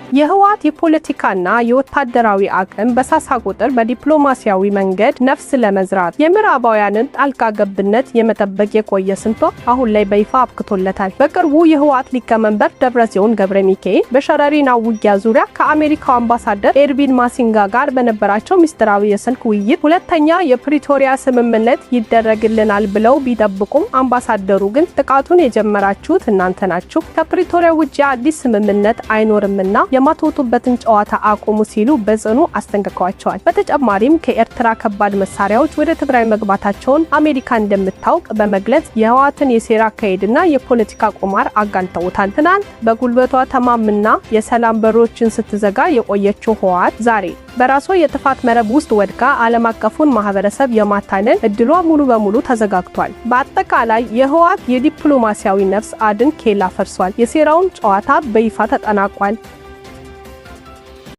የህወሓት የፖለቲካና የወታደራዊ አቅም በሳሳ ቁጥር በዲፕሎማሲያዊ መንገድ ነፍስ ለመዝራት የምዕራባውያንን ጣልቃ ገብነት የመጠበቅ የቆየ ስልቷ አሁን ላይ በይፋ አብቅቶለታል። በቅርቡ የህወሓት ሊቀመንበር ደብረጽዮን ገብረ ሚካኤል በሸረሪና ውጊያ ዙሪያ ከአሜሪካው አምባሳደር ኤርቪን ማሲንጋ ጋር በነበራቸው ምስጢራዊ የስልክ ውይይት ሁለተኛ የፕሪቶሪያ ስምምነት ይደረግልናል ብለው ቢጠብቁም፣ አምባሳደሩ ግን ጥቃቱን የጀመራችሁት እናንተ ናችሁ፣ ከፕሪቶሪያ ውጭ አዲስ ስምምነት አይኖርምና የማትወጡበትን ጨዋታ አቁሙ ሲሉ በጽኑ አስጠንቅቀዋቸዋል። በተጨማሪም ከኤርትራ ከባድ መሳሪያዎች ወደ ትግራይ መግባታቸውን አሜሪካ እንደምታውቅ በመግለጽ የህወሓትን የሴራ አካሄድና የፖለቲካ ቁማር አጋልጠውታል። ትናንት በጉልበቷ ተማምና የሰላም በሮችን ስትዘጋ የቆየችው ህወሓት ዛሬ በራሷ የጥፋት መረብ ውስጥ ወድቃ ዓለም አቀፉን ማህበረሰብ የማታለል እድሏ ሙሉ በሙሉ ተዘጋግቷል። በአጠቃላይ የህወሓት የዲፕሎማሲያዊ ነፍስ አድን ኬላ ፈርሷል። የሴራውን ጨዋታ በይፋ ተጠናቋል።